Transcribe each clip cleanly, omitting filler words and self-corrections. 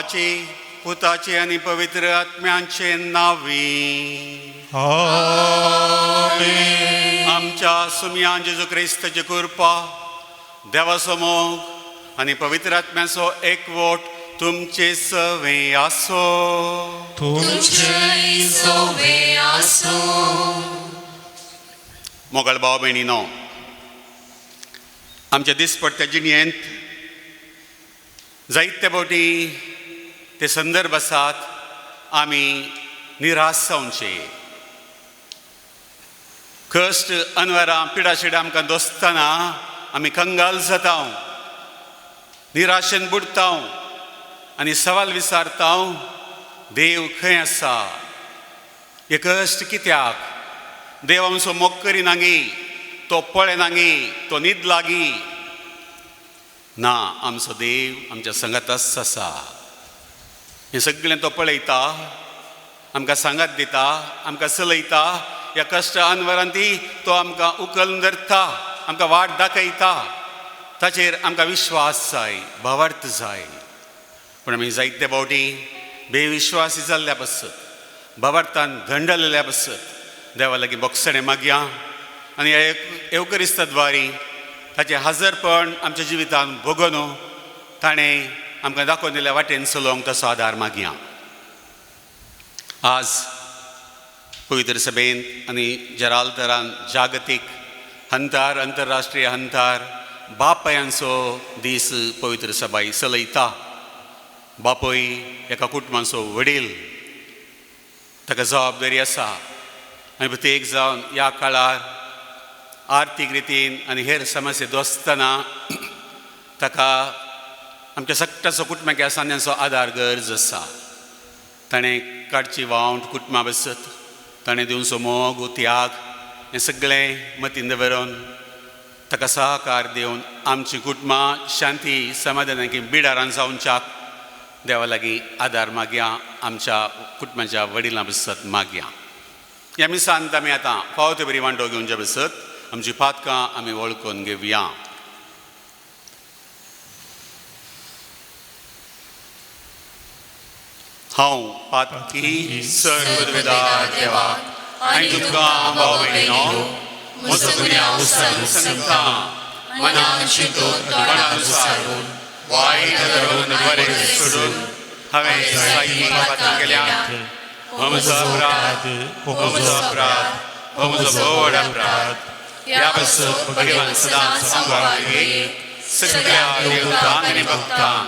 बापाचे पुताचे आनी पवित्र आत्म्यांचे नांवी। आमेन। आमच्या सुमयान जेजू क्रिस्ताची कृपा, देवाचो मोग आनी पवित्र आत्म्याचो एकवट तुमचे सवे आसो। तुमचे सवे आसो। मोगाळ भाव भयणीनो, आमच्या दिसपट्ट्या जिणेंत जायते फावटी ते संदर्भ आसात आमी निराश जावचे। कश्ट अनवरां पिडाशिडां आमकां दोसतना आमी कंगाल जाता, निराशेन बुडटा आनी सवाल विचारता, देव खंय आसा? हे कश्ट कित्याक? देव आमचो मोग करिनागी? तो पळयनागी? तो न्हीद लागी ना? आमचो देव आमच्या संगातच आसा। हें सगळें तो पळयता, आमकां सांगात दिता, आमकां चलयता। ह्या कश्ट अनवरांती तो आमकां उखलून धरता, आमकां वाट दाखयता। ताचेर आमकां विश्वास जाय, भावार्थ जाय। पूण आमी जायते फावटी बेविश्वासी जाल्ल्या पसत, भावार्थान धंडलेल्या पसत देवा लागीं बोगसणें मागया आनी येवकरिस्ता द्वारी ताचें हाजरपण आमच्या जिवितान भोगोन ताणें आमकां दाखोवन दिल्या वाटेन चलोवंक तसो आदार मागया। आज पवित्र सभेन आनी जरालतरान जागतीक हंतार, अंतरराष्ट्रीय हंतार बापायांचो दीस पवित्र सभाई चलयता। बापूय एका कुटुंबाचो वडील, ताका जबाबदारी आसा आनी प्रत्येक जावन ह्या काळार आर्थीक रितीन आनी हेर समस्या दोसतना ताका आमच्या सगळ्याचो कुटुंबाक आसान्यांचो आदार गरज आसा। ताणें काडची वावंट कुटुंबा बसत, ताणें दिवचो मोग त्याग हें सगळें मतीन दवरून ताका सहकार दिवन आमची कुटुंबां शांती समाधानाकी बिडारान जावच्याक देवा लागीं आदार मागया, आमच्या कुटुंबाच्या वडिलां बसत मागया। ह्या मिसांत आमी आतां फावो ते बरी वांटो घेवच्या बसत आमची पातकां आमी वळखून घेवया। हांव पातकी सर्वदार देवाक आनी तुमकां भाव भयणीनो म्हजो गुन्यांव सांगता, मनान चिंतून तोंडान उचारून वायट धरून बरें सोडून हांवें जायतीं पातकां केल्यांत। हो म्हजो अपराध, हो म्हजो अपराध, हो म्हजो व्हड अपराध। ह्या पासत भगवान सदांच सांबाळ सगळ्या देवतांक आनी भक्तांक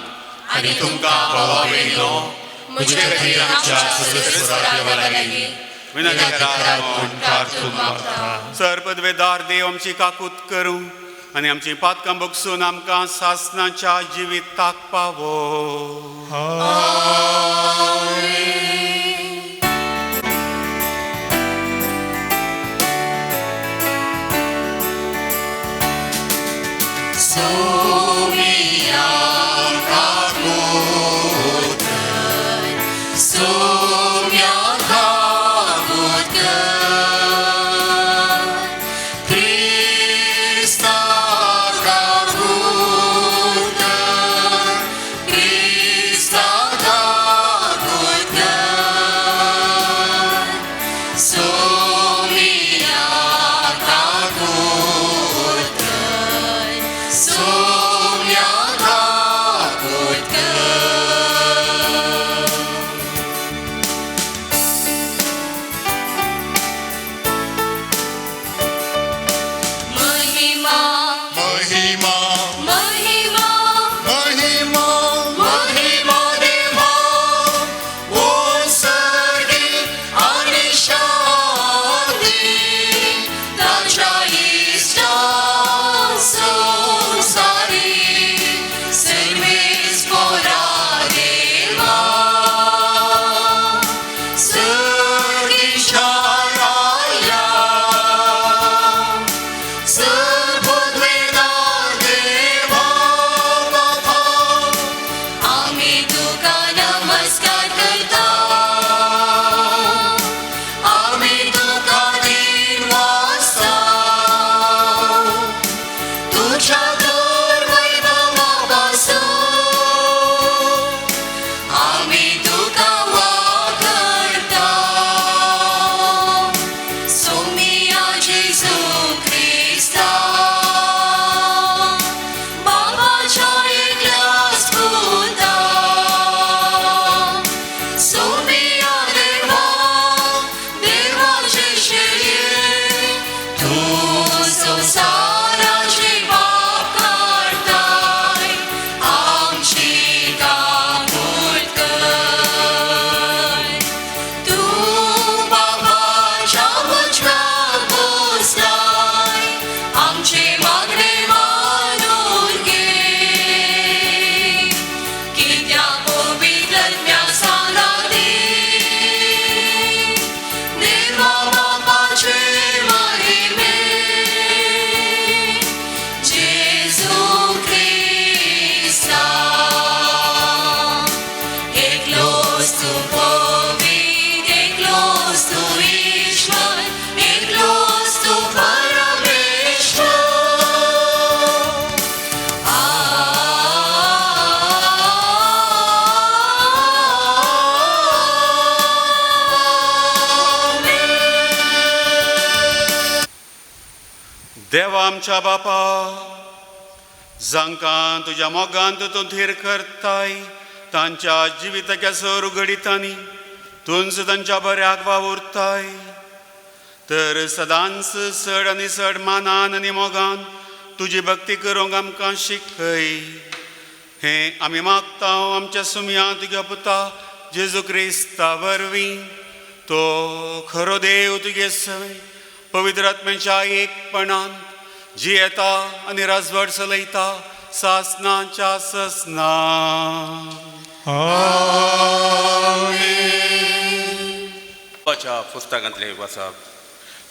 आनी तुमकां भावा भयणीनो म्हजे खातीर आमच्या सर्वेस्परा देवा लागीं विनंती करात म्हूण प्रार्थून मागता। सर्वपदवेदार देव आमची काकूत करूं आनी आमची पातकां बगसून आमकां सासनाच्या जिविताक पावो। सोम्या काकूत कर, सोम्या काकूत कर, क्रिस्ता काकूत कर, क्रिस्ता काकूत कर, सोम्या काकूत कर, सोम्या काकूत कर। देवा आमच्या बापा, जांकां तुज्या मोगान तूं थीर करताय तांच्या जिविताच्या सर घडितांनी तूंच तांच्या बऱ्याक वावुरताय, तर सदांच चड आनी चड मानान आनी मोगान तुजी भक्ती करूंक आमकां शिकय। हें आमी मागता आमच्या सुमया तुज्या पुता जेजू क्रिस्ता वरवीं, तो खरो देव तुगे सय पवित्र आत्म्याच्या एकपणान जियेता आनी राजवट चलयता सासनाच्या ससना। च्या पुस्तकांतले वाचप।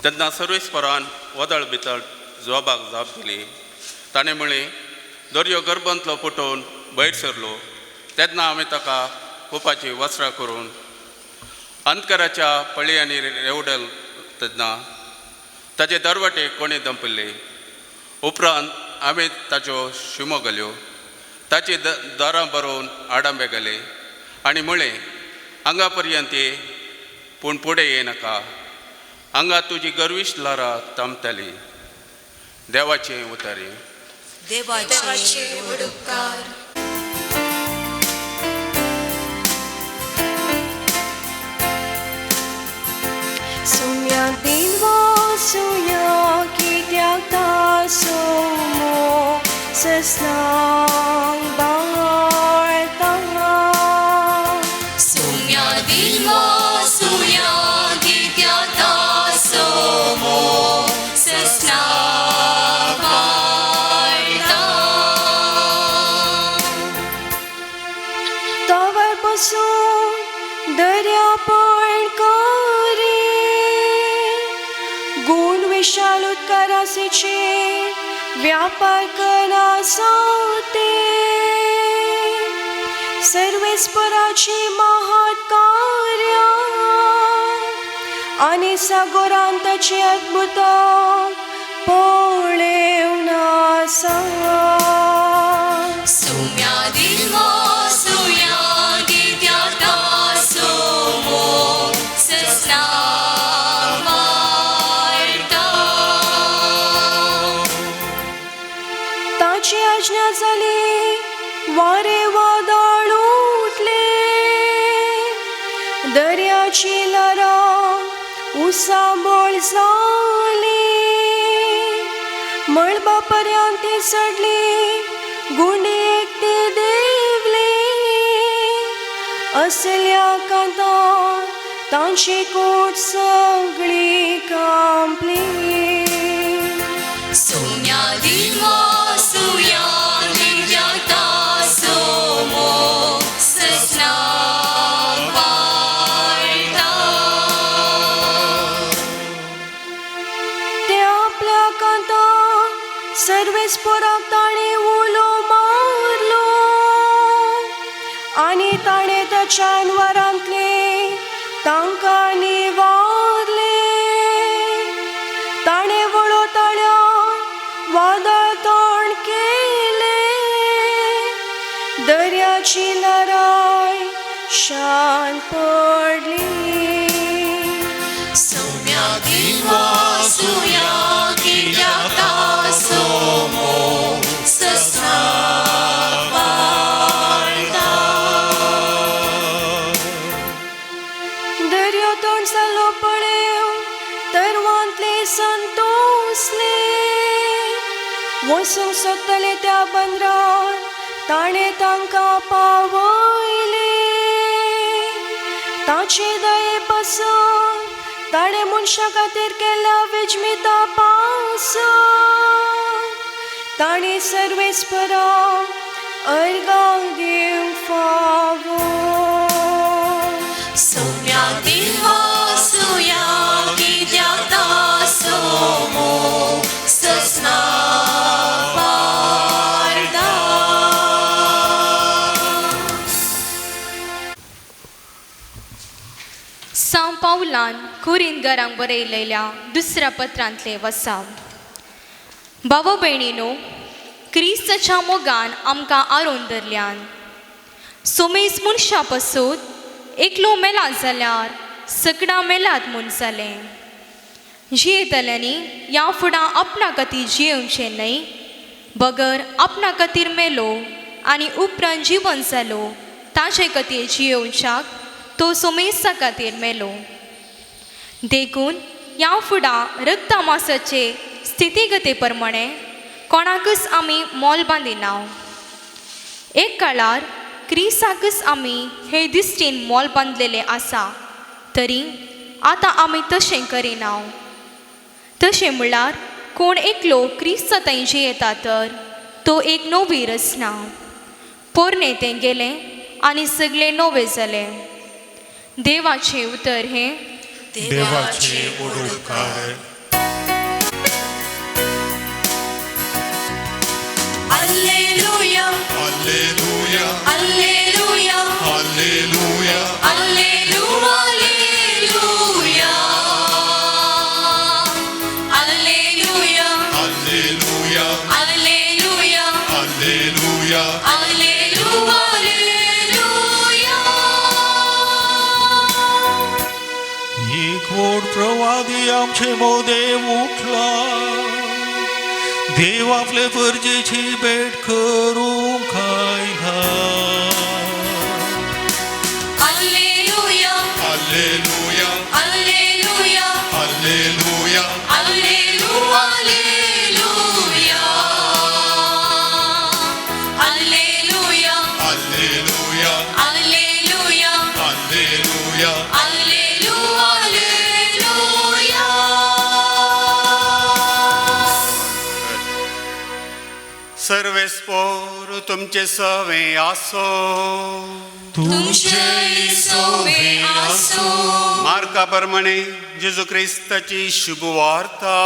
तेन्ना सर्वेस्परान वदळ बितळ जवाबाक जाप दिली। ताणें म्हळें, दर्यो गर्भांतलो फुटोवन भायर सरलो तेन्ना हांवें ताका कुपाची वस्त्रां करून अंधकाराच्या पळयांनी रेवडल तेन्ना ताचे दरवटे कोणें दंपल्ले। उपरांत हांवें ताच्यो शिमो घाल्यो, ताची दारां बरोवन आडांबे घाले आनी म्हळें, हांगा पर्यंत ये, पूण फुडें येनाका, हांगा तुजी गर्विश ल्हारां थांबताली। देवाचें उतारे। देवाचे उपकार। सुम्या दिनवा सुया कित्याक तासो ससनांग बाळता। सुम्या दिनवा सुया कित्याक तासो ससनांग बाळता। तवर बसून दर्या पण करी गुण विशाल उत्कारासीचे व्यापार करा साते सर्वेस्पराची महत् कार्या आनी सागोरांताची अद्भुत पळेवन आसा। सुम्या दिनवा सुया कित्याक तासो ससनांग बाळता। ताची आज्ञा जाली वारे वादळ उठले, दर्याची ल्हारां उसाबळ जाली, मळबा पर्यंत ती चडली, गुंडेक ती देवली। असल्या कांतान तांची कोट सगळी कांपली। सुम्या दिनवा सुया कित्याक तासो ससनांग बाळता। ते आपल्या कांतान सर्वेस्पराक ताणें उलो मारलो आनी ताणें ताच्या अनवरांतले तांकां निवारले। ताणें वळो ताळ्या वादळ तोंड केले, दर्याची ल्हाराय शांत पडली। सुम्या दिनवा सुया कित्याक तासो ससनांग बाळता। दर्यो तोंड जालो पळेव तरवांतले संतोसले, वचूंक सोदतले त्या बंदरार ताणें तांकां पावयले। ताचे दये पासून ताणें मनशा खातीर केल्ल्या विजमिता पासून ताणें सर्वेस्पराक अर्गां दिवंक फावो। सुम्या दिनवा सुया कित्याक तासो ससनांग बाळता। सांव पावलान कुरिनगरांक बरयलेल्या दुसऱ्या पत्रांतले वसाव। बाबा भयणीनो, क्रिस्ताच्या मोगान आमकां आरोवन धरल्यान सोमेस मनशा पासून एकलो मेला जाल्यार सगळां मेलात म्हूण जालें। जियेतल्यांनी ह्या फुडां आपणा खातीर जियेवचें न्हय, बगर आपणा खातीर मेलो आनी उपरांत जिवन जालो ताचे खातीर जियेवच्याक तो सोमेसा खातीर मेलो. देखून ह्या फुडां रक्तमासाचे स्थितीगते प्रमाणे कोणाकच आमी मोल बांदिना. एक काळार क्रिसाकच आमी हे दिश्टीन मोल बांदलेले आसा, तरी आतां आमी तशें करिना. तशें म्हणल्यार कोण एकलो क्रिस्त थंय जियेता तर तो एक नवी रचना. पोरणें तें गेलें आनी सगळें नवें जालें. देवाचें उतर हें देवाचे उपकार. Alleluia, hallelujah, alleluia, hallelujah, alleluia, alleluia, hallelujah, alleluia, hallelujah. Alleluia. एक व्हड प्रवादी आमचे मोदे उठला, देव आपले परजेची भेट करूंक आयला. Alleluia, hallelujah, alleluia, hallelujah, alleluia, alleluia, hallelujah, alleluia, hallelujah. Alleluia. सर्वेस्पोर तुमचे सवे आसो. तुमचे सोवे आसो. मार्का प्रमाणे जेजू क्रिस्ताची शुभवार्ता.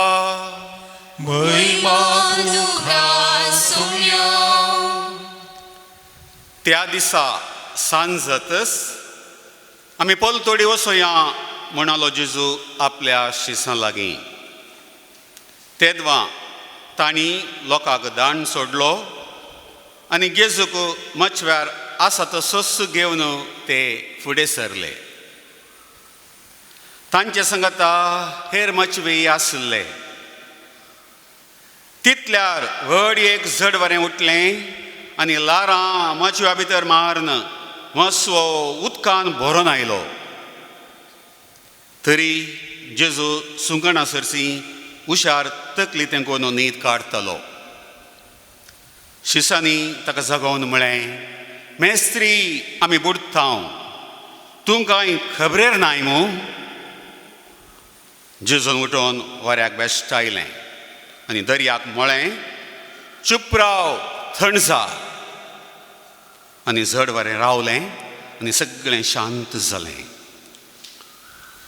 महिमा तुका सुम्यो. त्या दिसा सांजतच आमी पलतोडी वसोया म्हणालो जेजू आपल्या शिसां लागीं. तेदवा तांणी लोकांक दाण सोडलो आनी जेजूक मचव्यार आसा तसोच घेवन ते फुडें सरले. तांचे संगता हेर मचवी आसले. तितल्यार व्हड एक झड वरें उठलें आनी लारां मचव्या भितर मारून मसवो उदकान भरून आयलो. तरी जेजू सुंकणा सरशी हुशार तकली तेंकोन न्हीद काडटलो. शिसांनी ताका जगोवन म्हळें, मेस्त्री आमी बुडटा, तूं कांय खबरेर नाय मू? जेजून उठोवन वाऱ्याक बेश्टायलें आनी दर्याक म्हळें, चूप राव, थंड जा. आनी झड वारें रावलें आनी सगळें शांत जालें.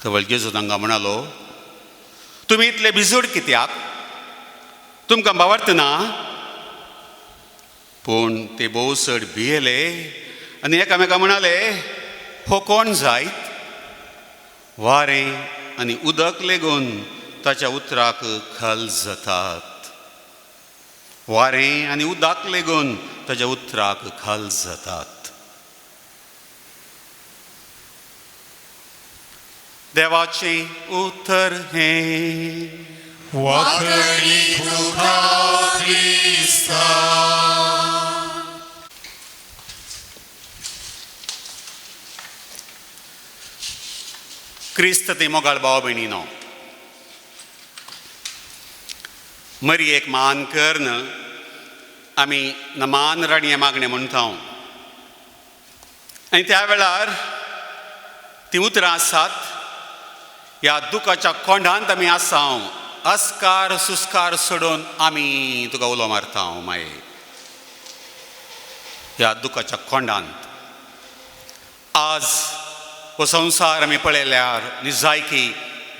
तवळ जेजू तांकां म्हणालो, तुमी इतले भिजूड कित्याक? तुमकां बावडत ना? पूण ते भोव चड भियेले आनी एकामेका म्हणाले, हो कोण जायत? वारें आनी उदक लेगून ताच्या उतराक खल जातात. वारें आनी उदक लेगून ताच्या उतराक खल जातात. देवाचें उतर हें. वाखणी तुका क्रिस्ता. क्रिस्त ते मोगाळ भाव भयणीनो, मरयेक मान करून आमी नमान राणये मागणें म्हणटा आनी त्या वेळार ती उतरां आसात, ह्या दुखाच्या कोंडांत आमी आसा, अस्कार सुस्कार सोडून आमी तुका उलो मारता माये. ह्या दुखाच्या कोंडांत आज हो संवसार आमी पळयल्यार निजायकी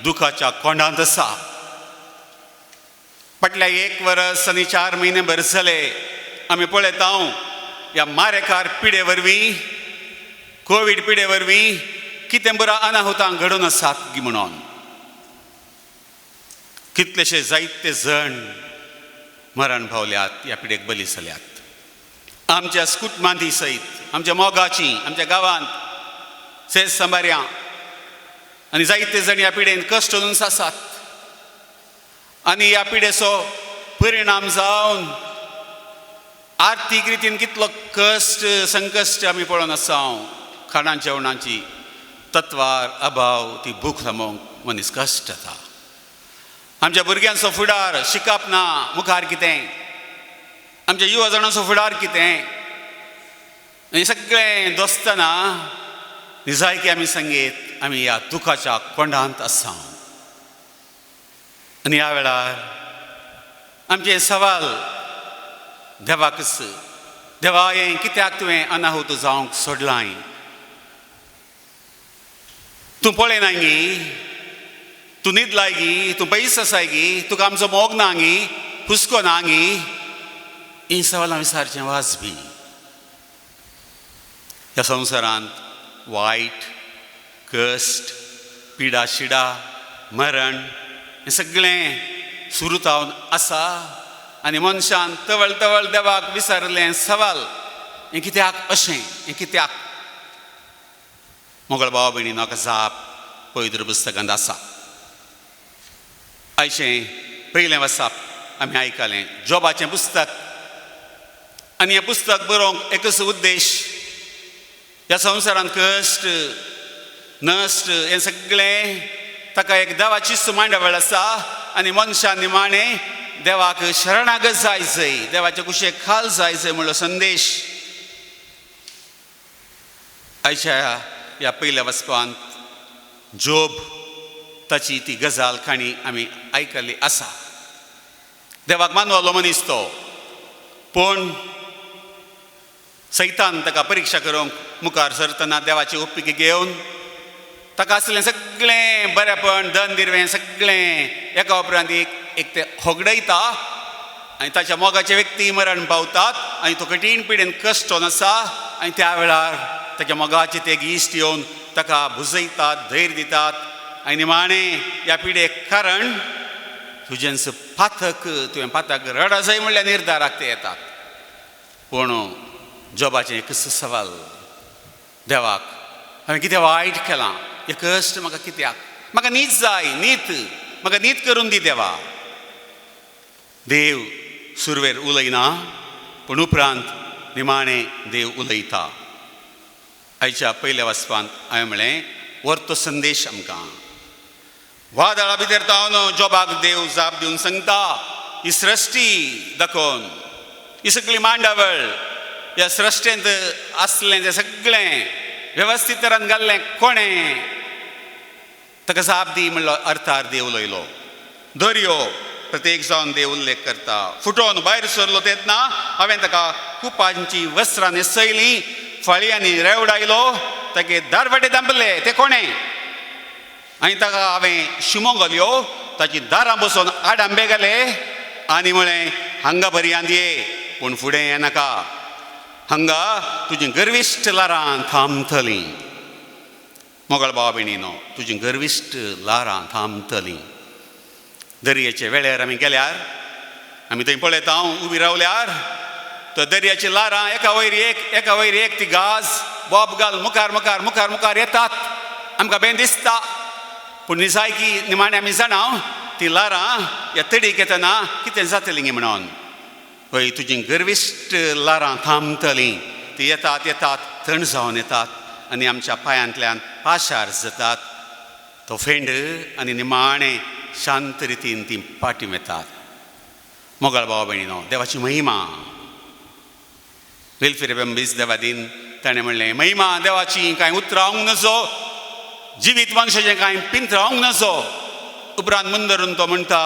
दुखाच्या कोंडांत आसा. फाटल्या 1 वरस आनी 4 म्हयने भरसले आमी पळयता ह्या मारेकार पिडे वरवीं, कोवीड पिडे वरवीं कितें बरो अनाहुतां घडून आसात गी म्हणून कितलेशे जायते जण मरण पावल्यात, ह्या पिडेक बली जाल्यात. आमच्या कुटुंबांती सयत, आमच्या मोगाची, आमच्या गांवांत सेज संबार्या आनी जायते जण ह्या पिडेन कश्ट करून आसात. आनी ह्या पिडेचो परिणाम जावन आर्थीक रितीन कितलो कश्ट संकश्ट आमी पळोवन आसा. खाणां जेवणाची तत्वार अभाव, ती भूक थांबोवंक मनीस कश्ट जाता. आमच्या भुरग्यांचो फुडार शिकप ना, मुखार कितें? आमच्या युवा जाणांचो फुडार कितें? आनी सगळें दोसतना निजायकी आमी संगीत आमी ह्या दुखाच्या कोंडांत आसा. आनी ह्या वेळार आमचें सवाल देवाकच, देवा हें कित्याक तुवें अनाहूत जावंक सोडलां? तूं पळयना गी? तूं न्हिदलाय गी? तूं पयस आसाय गी? तुका आमचो मोग ना गी? हुस्को ना गी? हीं सवालां विचारचें वाजबी. ह्या संवसारांत वायट कश्ट, पिडा शिडा, मरण हें सगळें सुरू जावन आसा. आनी मनशान तवळ तवळ देवाक विचारलें सवाल, हें कित्याक अशें, हें कित्याक? मोगळ भाव भयणी, म्हाका जाप पवित्र पुस्तकांत आसा. आयचें पयलें वसाप आमी आयकलें जोबाचें पुस्तक. आनी हें पुस्तक बरोवंक एकच उद्देश, ह्या संवसारांत कश्ट नश्ट हें सगळें ताका एक देवाचीच मांडावळ आसा. आनी मनशान निमाणें देवाक शरणागत जाय जय, देवाचे कुशेक खाल जाय जय म्हणलो संदेश आयच्या ह्या पयल्या वचपांत जोब ताची ती गजाल काणी आमी आयकल्ली आसा. देवाक मानवलो मनीस तो, पूण सैतान ताका परिक्षा करूंक मुखार सरतना देवाची ओपिकी घेवन ताका आसलें सगळें बरेपण, धन दिरवें सगळें एका उपरांत एक एक ते होगडयता. आनी ताच्या मोगाचे व्यक्ती मरण पावतात आनी तो कठीण पिडेन कश्टोन आसा. आनी त्या वेळार ताच्या मोगाचे ते इश्ट येवन ताका भुजयतात, धैर्य दितात. आनी निमाणें ह्या पिडेक कारण तुजेंच पाथक, तुवें पाथक रडा जाय म्हणल्यार निर्धाराक ते येतात. पूण जोबाचें एकच सवाल देवाक, हांवें कितें वायट केलां? हें कश्ट म्हाका कित्याक? म्हाका नीत जाय, नीत, म्हाका नीत करून दी देवा. देव सुरवेर उलयना, पूण उपरांत निमाणें देव उलयता. आयच्या पयल्या वाचपांत हांवें म्हणलें व्हर तो संदेश आमकां. वादळा भितर तावन जोबाक देव जाप दिवन सांगता, ही सृश्टी दाखोवन, ही सगळी मांडावळ ह्या सृश्टेंत आसलें तें सगळें वेवस्थीत तरान घाल्लें कोणें? ताका जाप दी म्हणलो अर्थार देव उलयलो. दर्यो प्रत्येक जावन देव उल्लेख करता. फुटोवन भायर सरलो तेन्ना हांवें ताका कुपांची वस्त्रां न्हेसयलीं, फळयांनी रेवडायलो, तागे दारवाटे दांपले ते कोणें? आनी ताका हांवें शिमो घाल्यो, ताची दारां बसोवन आडांबे घाले आनी म्हळें हांगा पर्यांत ये, पूण फुडें येनाका, हांगा तुजी गर्विश्ट ल्हारां थांबतलीं. मोगळ भाव भयणीनो, तुजी गर्विश्ट ल्हारां थांबतलीं. दर्याचे वेळेर आमी गेल्यार आमी थंय पळयता उबी रावल्यार तर दर्याची ल्हारां एका वयर एक, एका वयर एक ती गाज बोब घाल मुखार मुखार मुखार मुखार येतात. आमकां बें दिसता, पूण निजायकी निमाणें आमी जाणा ती ल्हारां ह्या तडीक येतना कितें जातलीं गी म्हणून. हय, तुजी गर्विश्ट ल्हारां थांबतलीं. ती येतात येतात थंड जावन येतात आनी आमच्या पांयांतल्यान पाशार जातात. तो फेंड आनी निमाणें शांत रितीन ती फाटीं वेतात. मोगाळ भाव भयणीनो, देवाची महिमा. वेलफेर बेंबीस देवादीन ताणें म्हणलें, महिमा देवाची कांय उतरावंक नजो, जिवीत मनशाचें कांय पिंतरावंक नजो. उपरांत मुंदरून तो म्हणटा,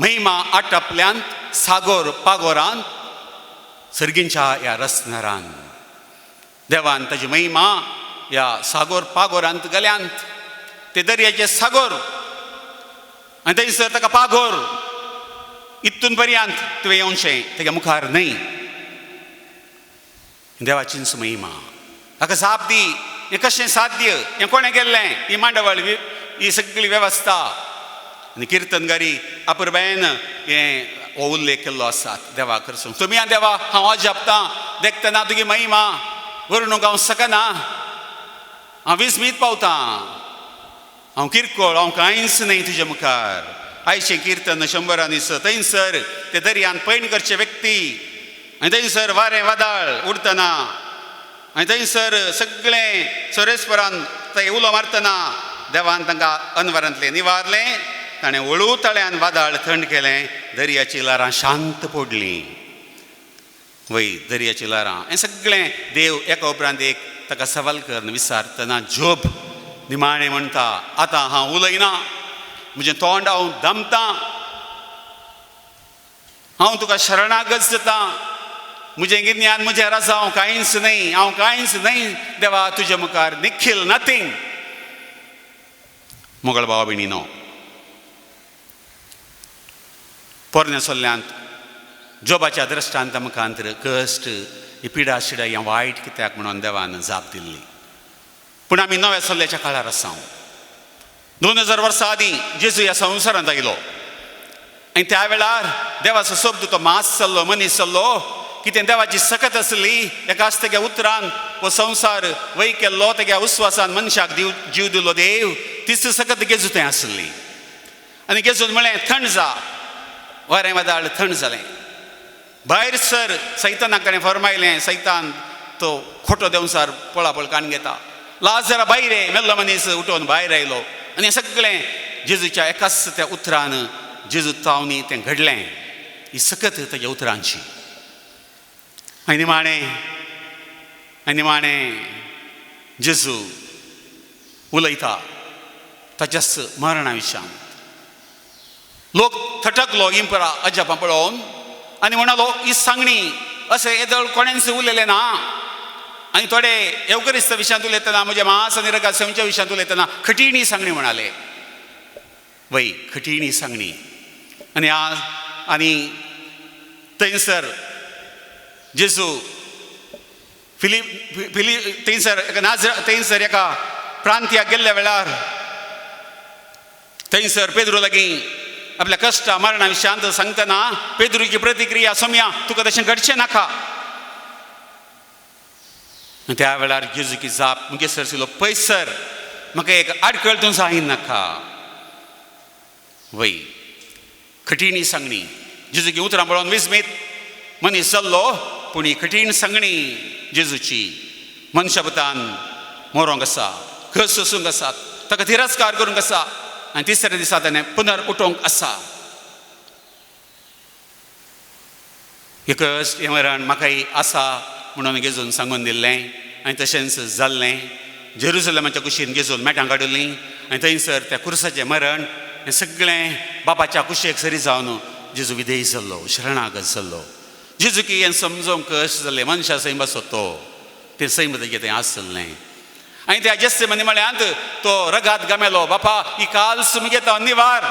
महिमा आटपल्यांत सागोर पागोरान सर्गींच्या ह्या रसनरान. देवान ताजी महिमा ह्या सागोर पागोरांत गेल्यांत. ते दर्याचे सागोर आनी थंयसर ताका पागोर इतून पर्यांत तुवें येवचें, तेज्या मुखार न्हय. देवाचीच महिमा. ताका जाप दी, हें कशें साध्य? हें कोणें केल्लें? ही मांडावळ, ही सगळी वेवस्था. आनी किर्तनगारी अपुरबायेन हें हो उल्लेख केल्लो आसा देवा करसून. तुमी देवा हांव अजापतां देखतना तुगी महिमा वर्णूंक हांव शकना. हांव विस्मीत पावतां, हांव किरकोळ, हांव कांयच न्हय तुज्या मुखार. आयचें किर्तन 106. थंयसर ते दर्यान पैण करचे व्यक्ती आनी थंयसर वारें वादळ उडतना आनी थंयसर सगळें सोरेस्परान ते उलो मारतना देवान तांकां अनवरांतलें निवारलें. ताणें हळू तळ्यान वादळ थंड केलें, दर्याची ल्हारां शांत पडलीं. वय दर्याची ल्हारां हें सगळें देव एका उपरांत एक ताका सवाल करून विचारतना जोब निमाणें म्हणटा, आतां हांव उलयना, म्हजें तोंड हांव दमतां, हांव तुका शरणागत जाता, म्हजें गिन्यान म्हजें राजा हांव कांयच न्हय, हांव कांयच न्हय देवा तुजे मुखार, निखील नथींग. मोगळ भावा भयणीनो, पोरण्या सल्ल्यांत जोबाच्या दृश्टांत मुखांतर कश्ट ही पिडा शिडा हें वायट कित्याक म्हणून देवान जाप दिल्ली. पूण आमी नव्या सल्ल्याच्या काळार आसा. 2000 वर्सां आदीं जेजू ह्या संवसारांत आयलो आनी त्या वेळार देवाचो शब्द तो मास जाल्लो, मनीस जाल्लो. कितें देवाची सकत आसली, एकाच तेग्या उतरान हो संवसार वय केल्लो, तेग्या उस्वासान मनशाक जीव दिलो देव, तीच सकत जेजू थंय आसली. आनी जेजून म्हळें थंड जा, वारें वादळ थंड जालें. भायर सर सैतानाक ताणें फरमायलें, सैतान तो खोटो देंवसार पळापळ काण घेता, लाजरा भायर मेल्लो मनीस उठोवन भायर आयलो. आनी हें सगळें जेजूच्या एकाच त्या उतरान जेजू तावनी तें घडलें. ही सकत ताज्या उतरांची. आनी निमाणें, आनी निमाणें जेजू उलयता ताच्याच मरणा विशयान. लोक थटकलो इंपरा अजापां पळोवन आनी म्हणालो, ही सांगणी अशें येदोळ कोणेंच उलयलें ना. आनी थोडे येवकरिस्त विशयांत उलयतना, म्हज्या मास आनी रगात सेवच्या विशयांत उलयतना कठीण सांगणी म्हणाले. वय कठीण सांगणी. आनी आज आनी थंयसर जेजू फिलिप फिलि थंयसर एका नाजर थंयसर एका प्रांत्याक गेल्ल्या वेळार थंयसर पेद्रू लागीं आपल्या कश्टा मरणा विशयांत सांगतना पेद्रूची प्रतिक्रिया, सोम्या तुका तशें घडचें नाका. त्या वेळार जेजूची जाप मुगे सरसिलो, पयसर म्हाका एक आडखळ तूं जाय नाका. वय कठीण सांगणी. जेजूची उतरां पळोवन विस्मीत मनीस जाल्लो, पूण ही कठीण सांगणी जेजूची मनशा पुतान मरोंक आसा, कस सोसूंक आसा, ताका तिरस्कार करूंक आसा आनी तिसऱ्या दिसा ताणें पुनर उठोवंक आसा. हे कश्ट हें मरण म्हाकाय आसा म्हणून जेजून सांगून दिल्लें आनी तशेंच जाल्लें. जेरुसलेमाच्या कुशीन जेजून मेटां काडलीं आनी थंयसर त्या कुर्साचें मरण हें सगळें बापाच्या कुशेक सरी जावन जेजू विधेय जाल्लो, शरणागत जाल्लो. जेजूकी हें समजोवंक कश्ट जाल्लें, मनशा सैम आसो तो तें सैम तेजें तें आसलें. आनी त्या जेस्तेमनी म्हळ्यांत तो रगात गमेलो, बापा ही काल्स मुगे तो निवार.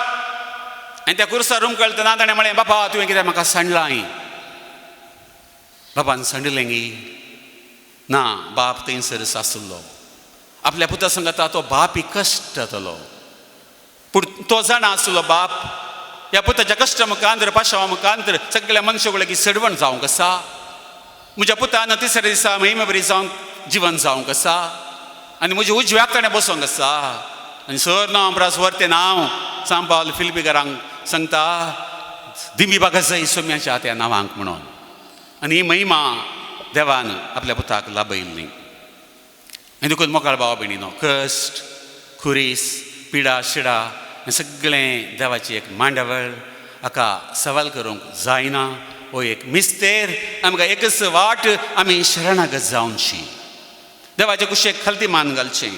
आनी त्या कुर्सार हुमकळतना ताणें म्हळें, बापा तुवें कितें म्हाका सांडलां? बापान सांडलें गी ना, बाप थंयसर आसलो. आपल्या पुता सांगता तो बाप ही कश्ट जातलो, पूण तो जाणा आसलो बाप ह्या पुताच्या कश्ट मुखांतर पाशावा मुखांतर सगळ्या मनशाक लागीं सडवण जावंक आसा, म्हज्या पुतान तिसऱ्या दिसा महिमे बरी जावंक जिवन जावंक आसा आनी म्हज्या उजव्याक ताणें बसोंक आसा. आनी सर नांव प्रास वरतें नांव सांपावल फिलिपीकारांक सांगता, दिमी बागाजय सोम्याच्या त्या नांवांक म्हणून. आनी ही महिमा देवान आपल्या पुताक लाभयल्ली. आनी देखून मोगाळ भावा भयणीनो, कश्ट खुरीस पिडा शिडा हें सगळें देवाची एक मांडावळ, हाका सवाल करूंक जायना. हो एक मिस्तेर, आमकां एकच वाट, आमी शरणागत जावची, देवाच्या कुशेक खालती मान घालचें.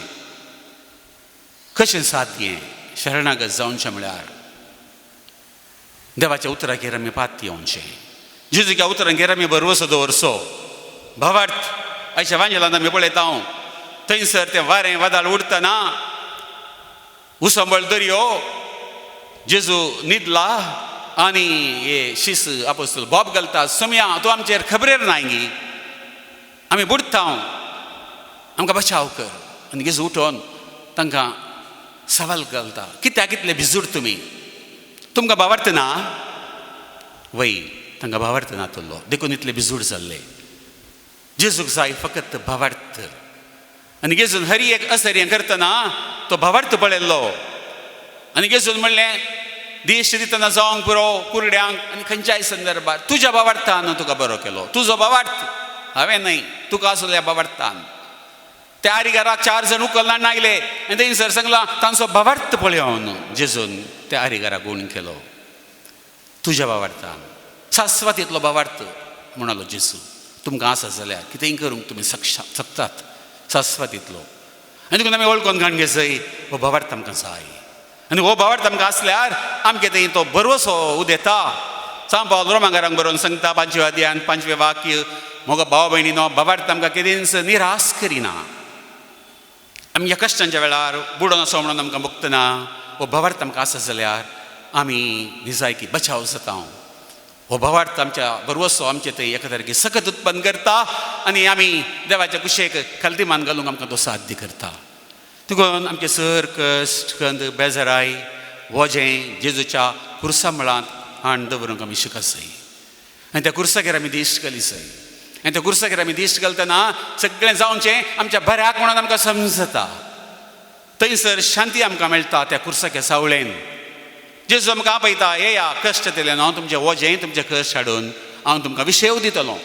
कशें साध्य शरणागत जावचें म्हळ्यार देवाच्या उतराचेर आमी पात येवचें, जेजूच्या उतरांचेर आमी भरवसो दवरचो. भावार्थ आयच्या वांजेलान आमी पळयता, थंयसर तें वारें वादळ उडतना उसंबळ दर्यो, जेजू न्हिदला आनी हे शीस आपोस्तल बोब घालता, सोम्या तूं आमचेर खबरेर नाय गी, आमी बुडटा, आमकां बचाव कर. आनी जेजू उठोवन तांकां सवाल घालता, कित्याक कितले भिजूड तुमी, तुमकां भावार्थ ना? वय तांकां भावार्थ नातलो देखून इतले भिजूड जाल्ले. जेजूक जाय फकत भावार्थ. आनी जेजून हरी एक असर हें करतना तो भावार्थ पळयल्लो. आनी जेजून म्हणलें, दिश्ट दितना जावंक पुरो कुरड्यांक आनी खंयच्याय संदर्भार तुज्या बाबार्थान तुका बरो केलो, तुजो बाबार्थ हांवें न्हय, तुका आसल्या बाबार्थान। त्या आरिगाराक 4 जाण उकलना आयले आनी थंयसर सांगलां तांचो बाबार्थ पळोवन जेजून त्या आरिगाराक गूण केलो। तुज्या बाबार्थान, सास्वातींतलो बाबार्थ म्हणालो जेजू, तुमकां आसा जाल्यार कितेंय करूंक तुमी शकतात सास्वातींतलो। आनी देखून आमी वळखून काडून घेजय हो भावार्थ आमकां जाय आनी हो भावार्थ आमकां आसल्यार आमगे थंय तो भरवसो उदेता। सांव पावल रोमांगारांक बरोवन सांगता 5व्या अध्यायान 5वें वाक्य, म्हजो भाव भयणीनो भावार्थ आमकां केदींच निराश करिना। आमी ह्या कश्टांच्या वेळार बुडोन आसा म्हणून आमकां भोगतना हो भावार्थ आमकां आसा जाल्यार आमी निजायकी बचाव जाता। हो भावार्थ आमच्या भरवसो आमचे थंय एका सारकी सकत उत्पन्न करता आनी आमी देवाच्या कुशेक खालती मान घालूंक आमकां तो साध्य करता। देखून आमचे सर कश्ट खंद बेजाराय वजें जेजूच्या कुर्सा मुळांत हाण दवरूंक आमी शिकत जाय आनी त्या कुर्सागेर आमी दिश्ट घाली जाय आनी त्या कुर्सागेर आमी दिश्ट घालतना सगळें जावचें आमच्या बऱ्याक म्हणून आमकां समजता। थंयसर शांती आमकां मेळटा त्या कुर्साच्या सावळेन। जेजू आमकां आपयता, येया कश्ट दिले हांव तुमचें वजें तुमचें कश्ट हाडून हांव तुमकां विशेव दितलो,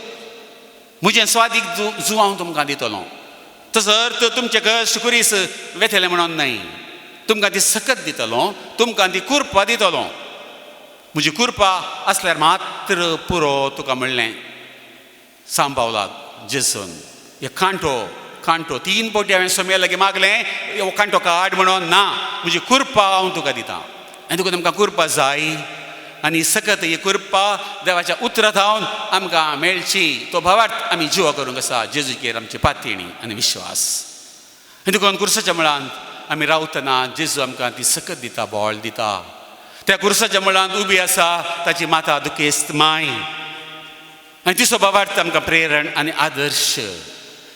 म्हजें स्वादीक जू हांव तुमकां दितलो। तसो अर्थ तुमचें कश्ट कुरीस वेतलें म्हणून न्हय, तुमकां ती सकत दितलो, तुमकां ती कुरपा दितलो। म्हजी कुरपा आसल्यार मात्र पुरो तुका म्हणलें सांबावलाक जेजून। हे कांटो कांटो 3 फावटी हांवें सोम्या लागीं मागलें हो कांटो काड म्हणून, ना म्हजी कुरपा हांव तुका दिता। आनी देखून आमकां कुरपा जाय आनी सकत ही कुरपा देवाच्या उतरां थावन आमकां मेळची। तो भावार्थ आमी जिवा करूंक आसा जेजूचेर आमची पातयेणी आनी विश्वास। आनी देखून कुर्साच्या मुळांत आमी रावतना जेजू आमकां ती सकत दिता, बळ दिता। त्या कुर्साच्या मुळांत उबी आसा ताची माता दुखेस्त माय आनी तिचो भावार्थ आमकां प्रेरण आनी आदर्श।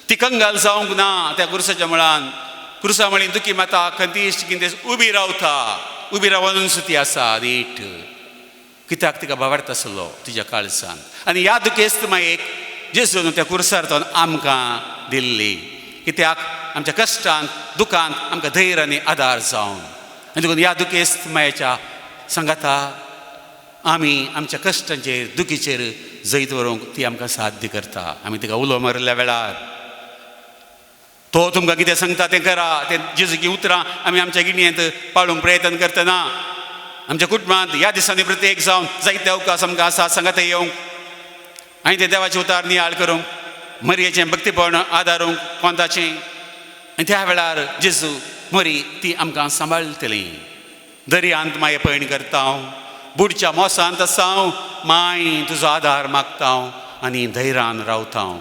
ती कंगाल जावंक ना त्या कुर्साच्या मुळांत। कुर्सा मळी दुखी माता खंतीश कितें उबी रावता, उबी रावनूच ती आसा रीठ, कित्याक तिका भावार्थ आसलो तिच्या काळजान। आनी ह्या दुखेस्त मायेक जेजून त्या कुर्सार तो आमकां दिल्ली, कित्याक आमच्या कश्टांत दुखांत आमकां धैर्य आनी आदार जावन। आनी देखून ह्या दुखेस्त मायेच्या सांगाता आमी आमच्या कश्टांचेर दुखीचेर जैत व्हरूंक ती आमकां साध्य करता। आमी तिका उलो मारिल्ल्या वेळार तो तुमकां कितें सांगता तें करा, तें जेजूची उतरां आमी आमच्या गिणयेंत पाळूंक प्रयत्न करतना आमच्या कुटुंबांत ह्या दिसांनी प्रत्येक जावन जायते अवकाश आमकां आसा सांगाता येवंक आनी ते देवाचे उतार नियाळ करूंक, मरयेचें भक्तीपण आदारूंक कोंताचें। आनी त्या वेळार जेजू मरी ती आमकां सांबाळटली। दर्यांत माये पयण करता हांव, बुडच्या मोसांत आसा हांव, माय तुजो आदार मागता हांव आनी धैर्यान रावता हांव।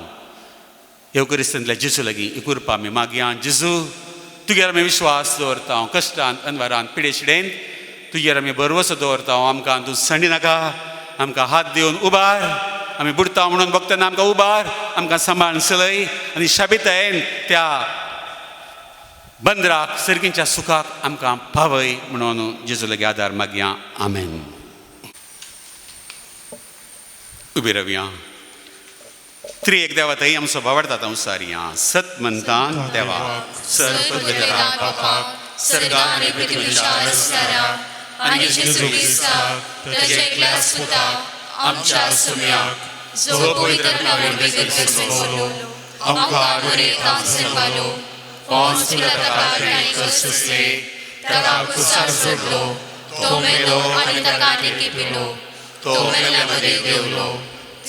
येवक्रिस्तांतल्या जेजू लागीं ही कुरपा आमी मागया। जेजू तुगेर आमी विश्वास दवरता हांव, कश्टांत अनवरांत पिडेशिडेन तुजेर आमी भरवसो दवरता हांव। आमकां तूं सणी नाका, आमकां हात दिवन उबार, आमी बुडटा म्हणून बघतना आमकां उबार, आमकां सांबाळून चलय आनी शाबितायेन त्या बंदराक सर्गींच्या सुखाक आमकां पावय म्हणून जेजू लागीं आदार मागया। आमेन। उबी रावया। त्रिएक देवा थंय आमचो भावार्थ आतां उसारया। सत म्हणटान देवा सर्गा आनी पृथ्वीच्या रस्त्यारा आनी जेजू क्रिस्ताक ताच्या एकल्याच पुताक आमच्या सुम्याक जो पवित्र वरवीं गर्भेसलो आमकां दुरेंतांक जल्मालो, पोंस पिलाताक ताणें कश्ट सोंसले, ताका कुसार सोडलो, तो मेलो आनी ताका निकेपिलो, तो मेल्ल्या मदें देंवलो,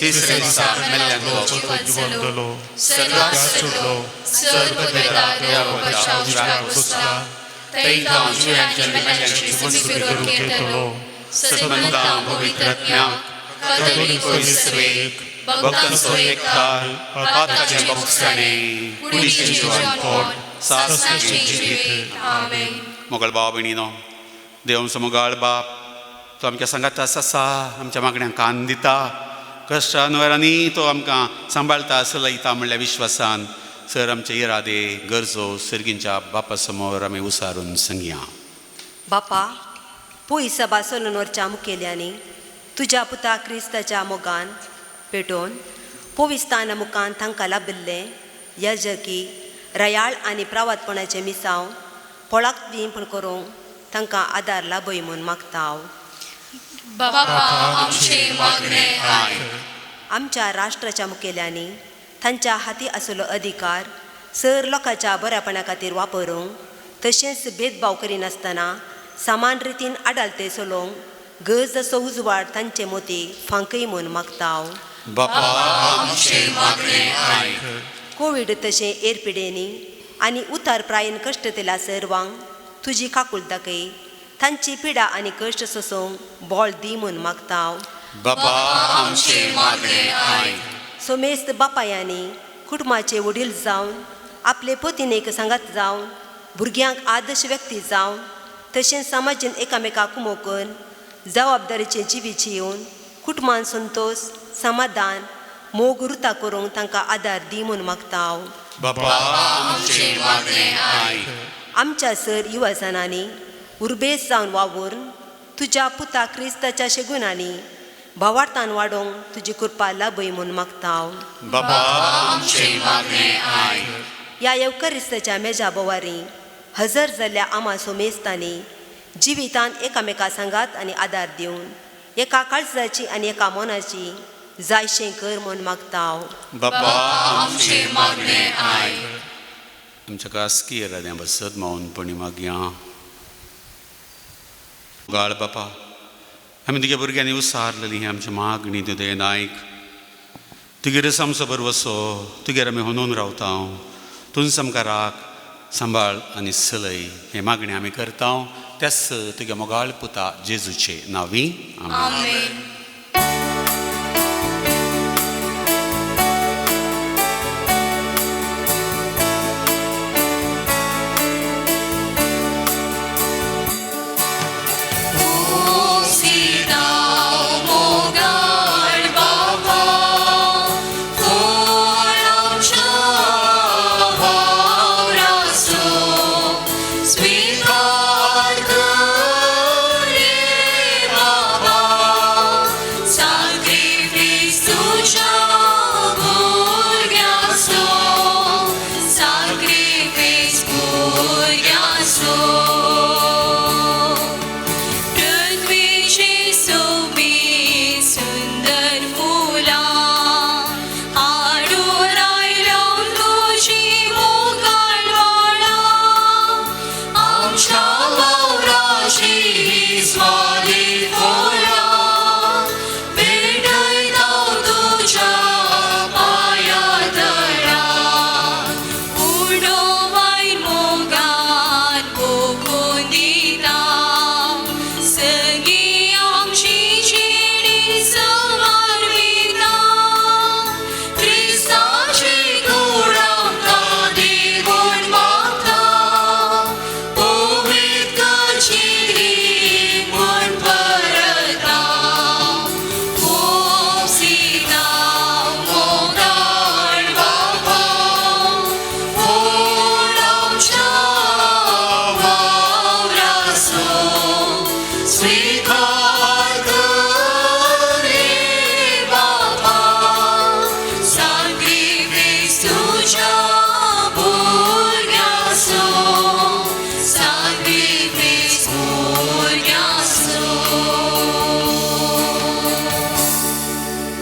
तिसऱ्या दिसा मेल्ल्यांतलो जिवंत जालो, सर्गाक चडलो, चड पदवेता देवा बापाच्या उजव्याक बसला, थंय जावन जिव्यांची आनी मेल्ल्यांची मनसुबी करूंक येतलो। सदमंतां पवित्र आत्म्याक, कथोलीक सभेक, भक्तांचो एकठार, पातकाचें बोगसाणें, कुडीचें जिवनपण, सासणाचें जिवीत। आमेन। मोगल भाव भयणीनो, देव आमचो मोगाळ बाप तो आमच्या सांगाता आसा, आमच्या मागण्यांक कान दिता, कश्टांवरांनी तो आमकां सांबाळटा सलयता म्हणल्या विश्वासान सर आमचे इरादे गरजो सर्गींच्या बापा समोर आमी उसारून सांगया। बापा पयस सभा सोलनवरच्या मुखेल्यांनी तुज्या पुता क्रिस्ताच्या मोगान पेटोवन पविस्ताना मुखान तांकां लाबिल्लें याजकी रयाळ आनी प्रावातपणाचें मिसांव पोळाक दिंपण करूंक तांकां आदार लाभय म्हूण मागता हांव। बापा आमचे मागणे आयक. आमच्या राष्ट्राच्या मुखेल्यांनी तांच्या हाती आशिल्लो अधिकार सर लोकांच्या बऱ्यापणा खातीर वापरूंक तशेंच भेदभाव करिनासतना समान रितीन आडालते चलोवंक गरज असो उजवाड तांचे मोती फांकय म्हूण मागता. बापा आमचे मागणे आयक. कोवीड तशें एर पिडेनी आनी उतार प्रायेन कश्ट दिल्या सर्वांक तुजी काकूल दाखय, तांची पिडा आनी कश्ट सोंसूंक बळ दी म्हूण मागता. बापा आमचे मागणे आयक. सोमेस्त बापायांनी कुटुंबाचे वडील जावन आपले पतीनेक सांगात जावन भुरग्यांक आदर्श व्यक्ती जावन तशेंच समाजेन एकामेकाक कुमोकन जबाबदारीचें जिवीत जिवन कुटुंबान संतोश समाधान मोग रुता करूंक तांकां आदार दी म्हूण मागता. बापा आमचे मागणे आयक. आमच्या सर युवाजनांनी उर्बेस जावन वावून तुज्या पुता क्रिस्ताच्या शेगुणांनी भावार्थान वाडोवंक तुजी कृपा लाभय म्हूण मागता. बापा आमचे मागणे आयक. ह्या येवकरिस्ताच्या मेजा बोवारी हजर जाल्ल्या आमा सोमेस्तांनी जिवितान एकामेका सांगात आनी आदार दिवन एका काळजाची आनी एका मनाची जायशें कर म्हूण मागता. बापा आमचे मागणे आयक. आमच्या खासगी इराद्यां बसत मौनपणी मागया. गाळ बापा, आमी तुगे भुरग्यांनी उसारलेली ही आमची मागणी तुगे नायक. तुगेर आमचो बरवसो, तुगेर आमी होनून रावता, तूंच आमकां राख सांबाळ आनी सलय हे मागणी आमी करता त्याच तुगे मोगाळ पुता जेजूचे नांवी. आमेन. आमेन.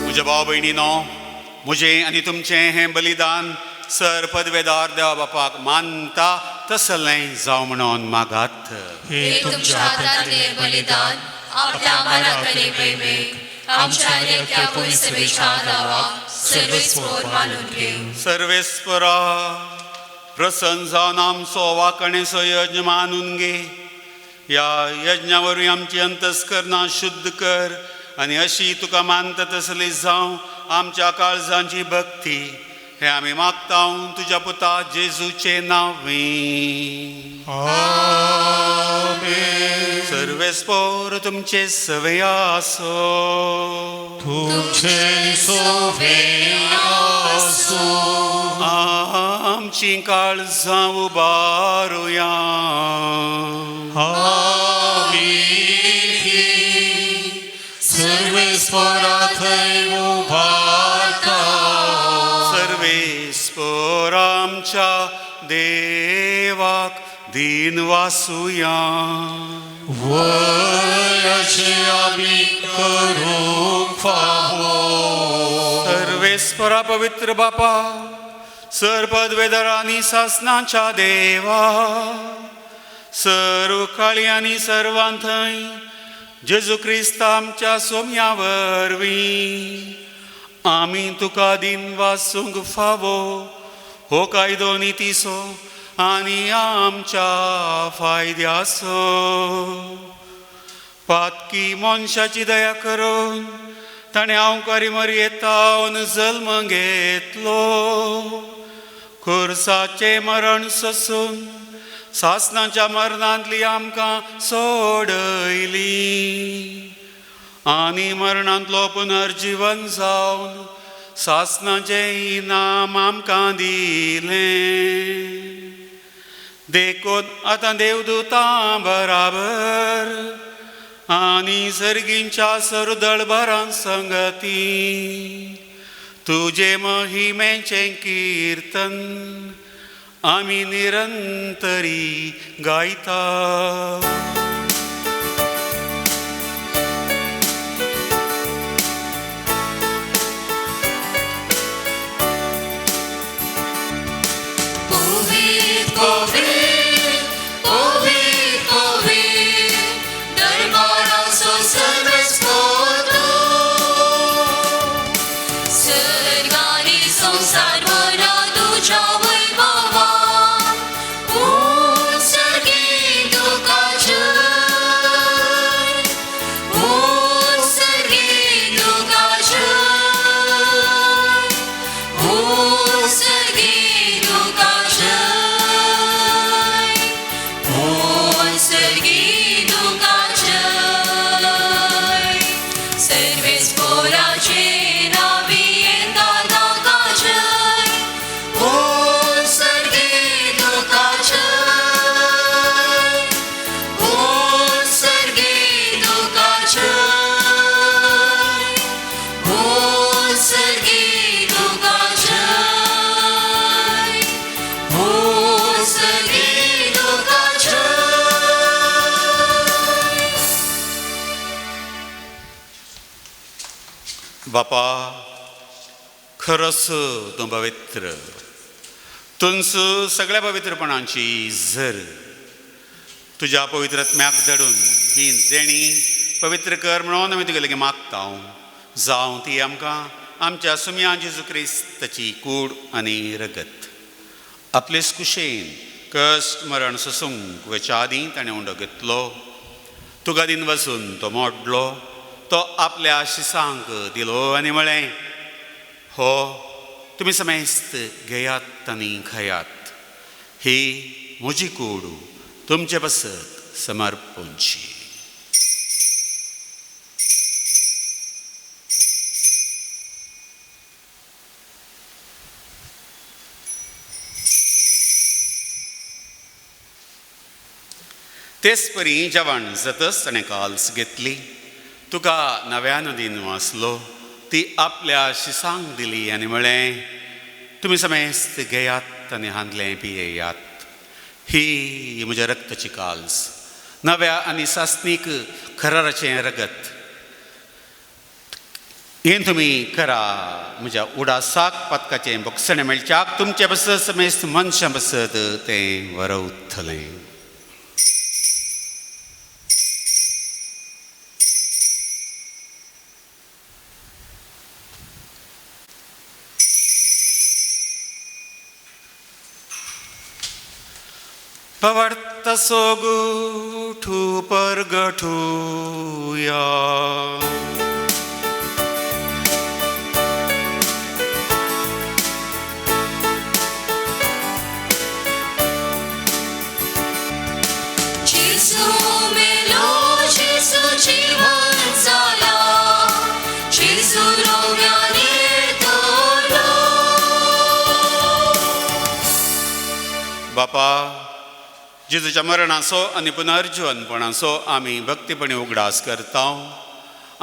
म्हज्या भाव भयणीनो, म्हजें आनी तुमचें हें बलिदान सर पदवेदार देवा बापाक मानता तसलें जावं म्हणून मागात. हे तुमच्या हातांतले बलिदान आपल्या मनाक आनी प्रेमेक आमच्या लेख्या पयसभेच्या नांवाक सर्वेस्पोर मानून घेवं. सर्वेस्परा प्रसन्न जावन आमचो वाकणेचो यज्ञ मानून घे. ह्या यज्ञा वरवीं आमची अंतस्करणां शुद्ध कर आनी अशी तुका मानता तसली जावं आमच्या काळजांची भक्ती. हे आमी मागता तुज्या पुता जेजूचे नांवी. आमेन. सर्वेस्पोर तुमचे सवे आसो. तुमचे सोवे आसो. आमची काळजां उबारुया. आमी सर्वेस्परा थंय उबारता. सर्वेस्पोर आमच्या देवाक दीन वासुया. वयाचे आमी सर्वेस्परा पवित्र बापा, सर पदवेदारा आनी सासनाच्या देवा, सर्व काळी आनी सर्वां थंय जेजू क्रिस्त आमच्या सोम्या वरवीं आमी तुका दिन वासूंक फावो हो कायदो नितीचो आनी आमच्या फायद्याचो। पातकी मनशाची दया करून ताणें हांवकारी मरयेतावन जल्म घेतलो, खुर्साचें मरण सोसून सासनाच्या मरणांतली आमकां सोडयली आनी मरणांतलो पुनर्जीवन जावन सासनाचें इनाम आमकां दिलें। देखून आतां देवदूतां बराबर आनी सर्गींच्या सरदळभरां संगती तुजे महिमेचें किर्तन आमी निरंतरी गायता। बापा, खरंच तूं पवित्र, तुंच सगळ्या पवित्रपणांची झर, तुज्या पवित्रत्म्याक धाडून ही देणी पवित्र कर म्हणून आमी तुगे लागीं मागता। जावं ती आमकां आमच्या सुम्या जेजू क्रिस्ताची कूड आनी रगत। आपलेच कुशेन कश्ट मरण सोसूंक वयच्या आदीं ताणें उंडो घेतलो, तुका दिन वचून तो मोडलो, तो आपल्या शिसांक दिलो आनी म्हळें, हो तुमी समेस्त घेयात आनी खायात, ही म्हजी कूड तुमचे पासत समर्पणची। तेच परी जेवण जातच ताणें काल्स घेतली, तुका नव्यान दिन वाचलो, ती आपल्या शिसांक दिली आनी म्हळें, तुमी समेस्त घेयात आनी हांदलें पियेयात, ही म्हज्या रक्ताची काल्स, नव्या आनी सासणीक खराराचें रगत, हें तुमी करा म्हज्या उडासाक पातकाचें बोगसणें मेळच्याक तुमचे पासत समेस्त मनशां पासत तें वरवतलें। पवर्त सोगुठू परगठूया। जेजू मेलो, जेजू जीवन जाला, जेजू रोव्याने तोलो। बापा, जेजूच्या मरणाचो आनी पुनर्जीवनपणाचो आमी भक्तीपणी उगडास करता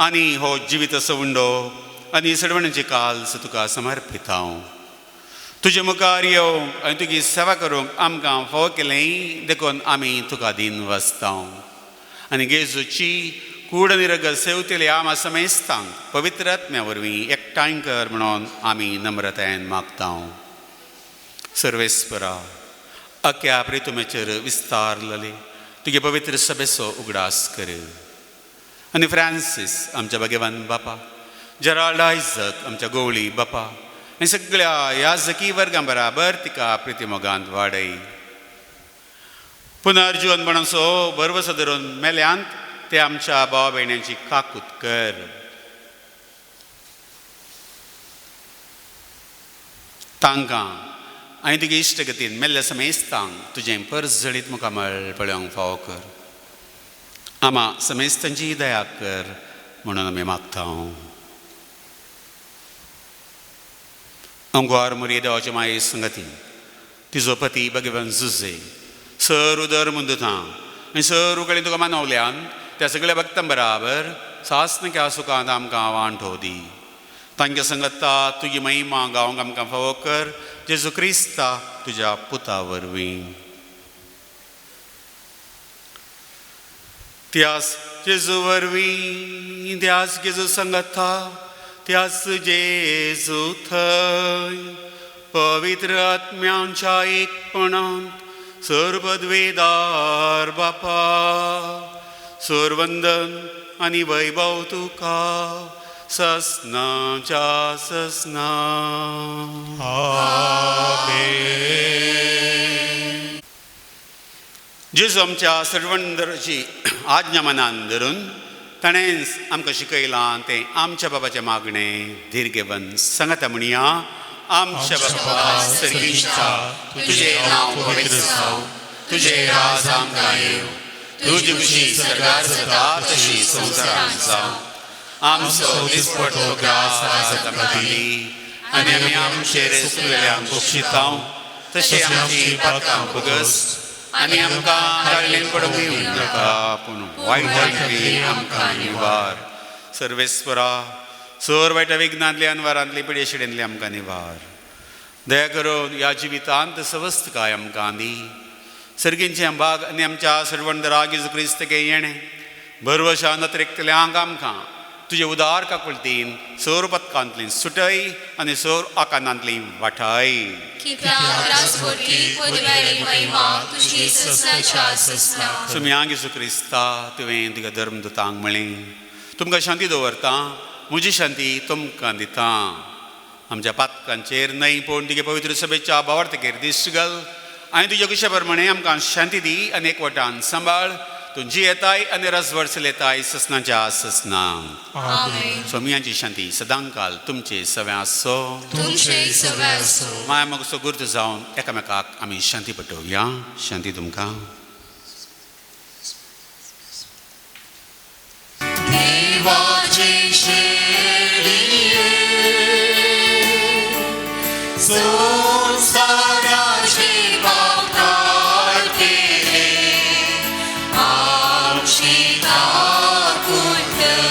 आनी हो जिवीत सवंडो आनी सडवणीची काल्स तुका समर्पिता। तुजे मुखार येवंक आनी तुजी सेवा करूंक आमकां फावो केलें देखून आमी तुका दिन वाचता आनी जेजूची कूड निरगल सेवतेले आमा समेस्तांक पवित्र आत्म्या वरवीं एकठांय कर म्हणून आमी नम्रतायेन मागता. सर्वेस्परा अख्या प्रितुमेचेर विस्तारलेले तुगे पवित्र सभेचो उगडास कर आनी फ्रांसीस आमच्या भगवान बापा, जेराल्ड आयजक आमच्या गोवळी बापा आनी सगळ्या याजकी वर्गां बराबर तिका प्रितिमोगांत वाडय. पुनर्जीवनपणाचो भरवसो धरून मेल्यांत ते आमच्या भावा भयण्यांची काकूत कर. तांकां आनी तुगे इश्टगतीन मेल्ल्या समेस्तांक तुजें परजळीत मुखामळ पळोवंक फावो कर. आमा समेस्तांची दया कर म्हणून आमी मागता. अंगवार मुरी देवाचे माये संगती तिजो पती भगवान जुजे सर उदर मुंदुता आनी सर उगळी तुका मानवल्यान त्या सगळ्या भक्तां बराबर सासनक्या सुखांत आमकां वांटो दी. तांच्या संगता तुजी महिमा गावंक आमकां फावो कर जेजू क्रिस्ता तुज्या पुता वरवीं. त्यास जेजू वरवीं, त्यास जेजू संगता, त्यास जेजू थंय पवित्र आत्म्यांच्या एकपणांत सर्वद्वेदार बापा सरवंदन आनी वैभव तुका ससनाच्या ससना. आमेन. जेजू आमच्या सर्वंदराची आज्ञा मनान धरून ताणेंच आमकां शिकयलां तें आमच्या बाबाचें मागणें धीर घेवन सांगता म्हणया. आमच्या बाबा सर्गीच्या, तुजें नांव पवित्र जावं, तुजें राज आमकां येवं, तुजी खुशी सरकार जाता तशी संवसारांत जावं. आमचो दिसपटो ग्रास आज आमकां दी आनी आमी आमचेर सुकलेल्यांक बक्षितां तशें आमची पातकां फुगस आनी आमकां ताळणेन पडूंक दिवं नाका, पूण वायटांतली आमकां निवार. सर्वेस्वरा सर वायटा विघ्नांतली अनवारांतली पिडेशिडेंतली आमकां निवार. दया करून ह्या जिवितांत सवस्तकाय आमकां दी. सर्गींचे भाग आनी आमच्या सर्वंदरा जेजू क्रिस्त येणें भरवशान अतिरिक्तल्यांक आमकां तुजे उदार काकुळतीन सोर पथकांतली सुटय आनी सोर आकांतांतली वाठाय. सुम्या जेजू क्रिस्ता तुवें तुज्या धर्मदूतांक म्हळें तुमकां शांती दवरता, म्हजी शांती तुमकां दिता. आमच्या पातकांचेर न्हय पूण तुगे पवित्र सभेच्या भावार्थेर दिश्ट घाल आनी तुज्या कुशा प्रमाणे आमकां शांती दी आनी एकवटान सांबाळ. तूं जियेताय आनी रसवड चलयताय ससनाच्या ससना. सोमियांची शांती सदांकाल तुमचे सव्या आसो. माया मोगसो गुर्त जावन एकामेकाक आमी शांती पटोवया. शांती तुमकां. देवाचे शेळये संवसाराचे पाप काडटले आमची काकूट कर.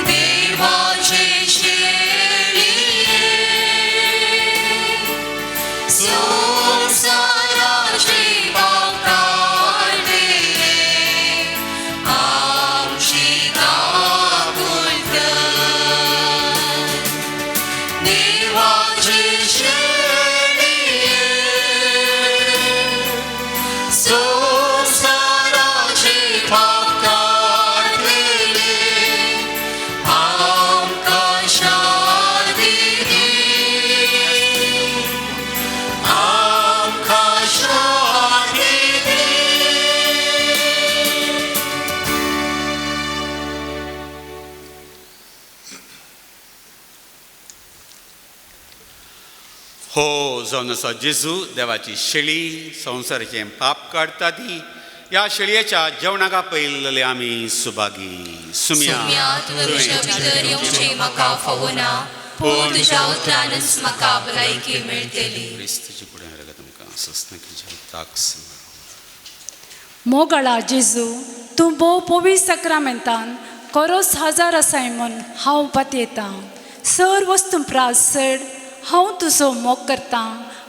देवाचे शेळये संवसाराचे पाप काडटले आमची काकूट कर. देवाचे शेळये संवसाराचे पाप काडटले आमकां शांती दी, आमकां शांती दी. हो जावन आसा जेजू देवाची शेळी संवसाराचें पाप काडटा ती ह्या शेळयेच्या जेवणाक आपयल्ले आमी सुभागी. सुम्या तुवें म्हज्या भितर येवचें म्हाका फावना, पूण तुज्या उतरानच म्हाका भलायकी मेळटली. क्रिस्ताची कुडें रगत तुमकां सस्नकीच्या ताक सांबाळ. मोगळा जेजू, तूं भोव पवी सक्रामेंतान कोरोस हजार आसाय म्हूण हांव पातयेतां. सर वस्तू प्रास चड हांव तुजो मोग करतां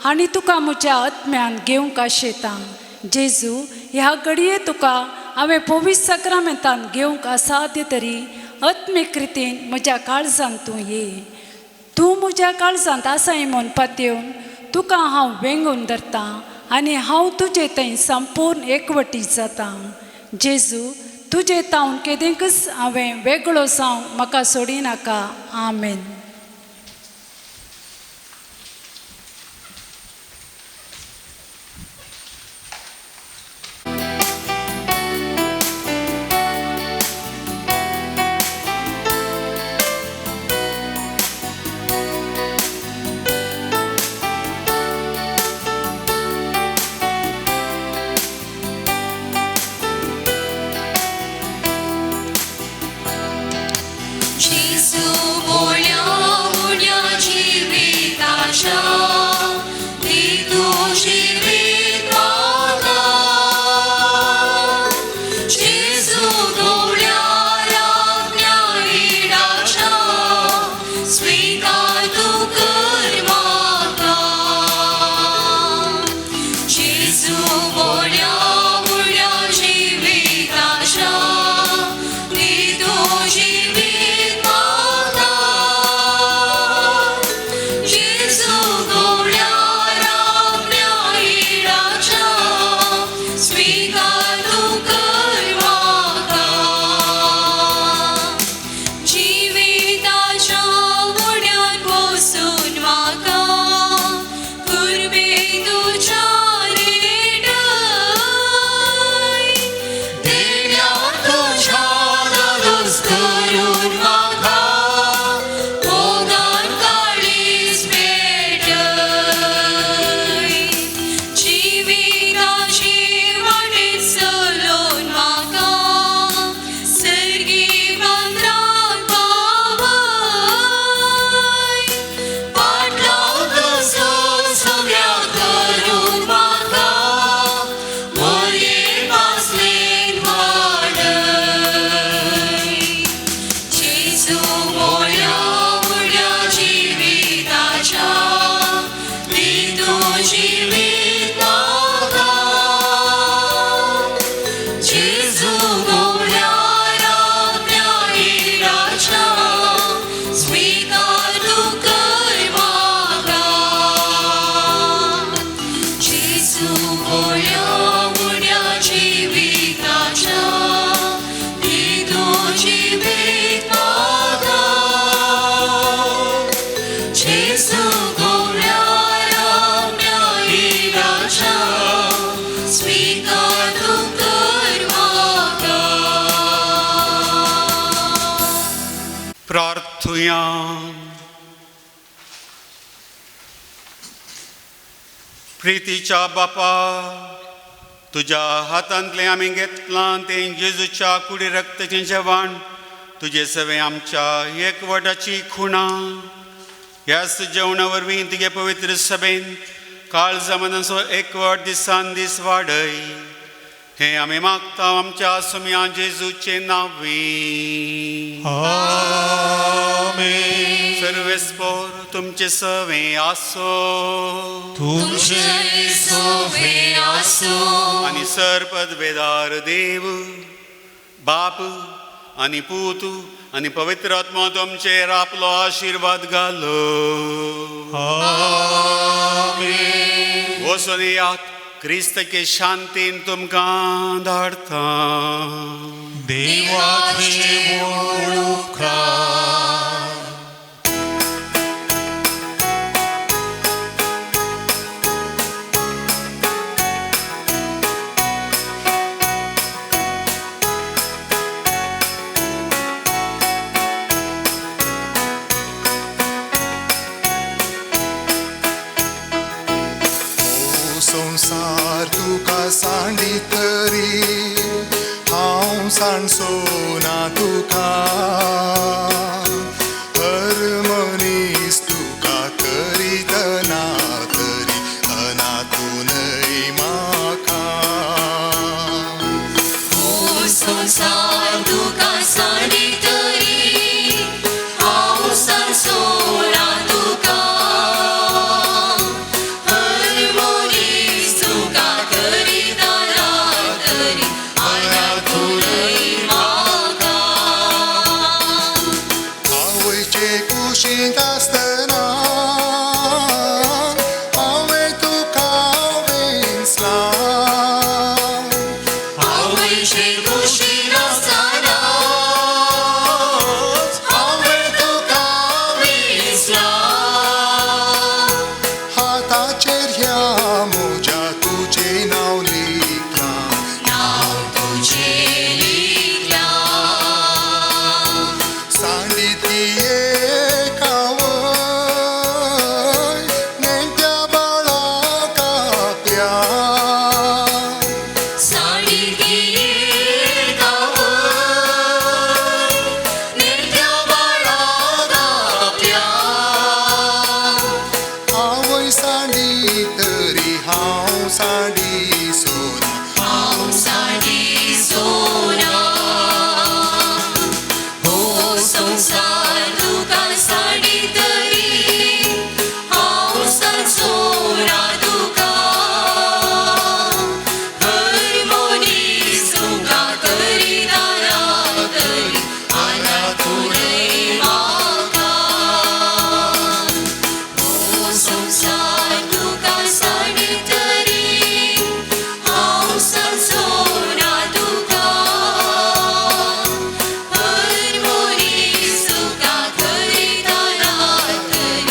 आनी तुका म्हज्या आत्म्यान घेवंक आशेतां. जेजू, ह्या घडये तुका हांवें पवित्र साक्रामेंतान घेवंक असाध्य तरी आत्मीक रितीन म्हज्या काळजांत तूं ये. तूं म्हज्या काळजांत आसाय म्हूण पातयेवन तुका हांव वेंगून धरतां आनी हांव तुजे थंय संपूर्ण एकवटीत जातां. जेजू तुजे तावन केदेंकच हांवें वेगळो जावंक म्हाका सोडिनाका. आमेन. जेजू बोल्या उण्या जिविताच्या दी तूं जिवीत म्हाका. जेजू गोवल्या राखण्या इडाच्या स्विकार तूं कर म्हाका. जेजू बोल्या उण्या जिविताच्या दी तूं जिवीत म्हाका. जेजू गोवल्या राखण्या इडाच्या स्विकार तूं कर म्हाका. जिविताच्या उड्यान बसून म्हाका कुर्बे तुज्या रेडय देव्या तुज्या दादोस करून म्हाका मोगान काळीज पेटय. जिविताची वाटेत चलोवन म्हाका सर्गी मंत्राक पावय. पाटलाव तुजो सगळ्या करून म्हाका मोरये पासलेन वाडय. जेजू मोळ्या उड्या जिविताच्या दी तूं जिवीत म्हाका. जेजू गोवल्या राखण्या इडाच्या स्विकार तूं कर म्हाका. जेजू गोवल्या उण्या जिविताच्या दी तूं जिवीत म्हाका. जेजू गोवल्या राखण्या इडाच्या स्विकार तूं कर म्हाका. प्रार्थुया. प्रितीच्या बापा, तुज्या हातांतलें आमी घेतलां तें जेजूच्या कुडी रक्ताचें जेवण तुजे सवें आमच्या एकवटाची खुणा. ह्याच जेवणा वरवीं तुगे पवित्र सभेन काळजा मनाचो एकवट दिसान दीस वाडय. हें आमी मागता आमच्या सुम्या जेजूचे नांवी. आमेन. सर्वेस्पोर तुमचे सवें आसो तुमचे सोवे आसूं. आनी सर पदवेदार देव बाप आनी पूत आनी पवित्र आत्मा तुमचेर आपलो आशिर्वाद घालो. आमेन. वचून येयात, क्रिस्तके शांतीन तुमकां धाडता. देवाचे व्हड उपकार. ओ संसार तुका सांडी तरी हांव सांडसो ना तुका. हर मनीस तुका करीत ना तरी अनाथूनय म्हाका. ओ संसार तुका सांडी तरी हांव सांडसो ना तुका. हर मनीस तुका करीत ना तरी अनाथूनय आवय सांडी तरी हांव सांडी सोना, हांव सांडी सोना. हो संवसार तुका सांडी तरी हांव सांजोना तुका. हर मनीस तुका करिना तरी आनाकुनय म्हाका. हो संवसार तुका सांडी तरी हांव सांजोना तुका. हर मनीस तुका करिना तरी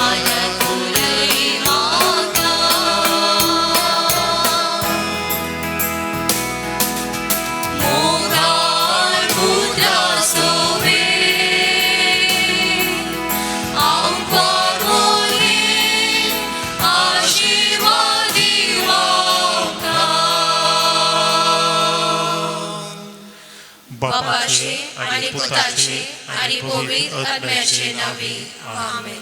आनाकुनय म्हाका. मोगाळ पुत्रा सोवे आमकां मोने आशिर्वाद दिवका. बापाचे बापाचे आनी पुताचे आनी पवित्र आत्म्याचे नांवे आमेन.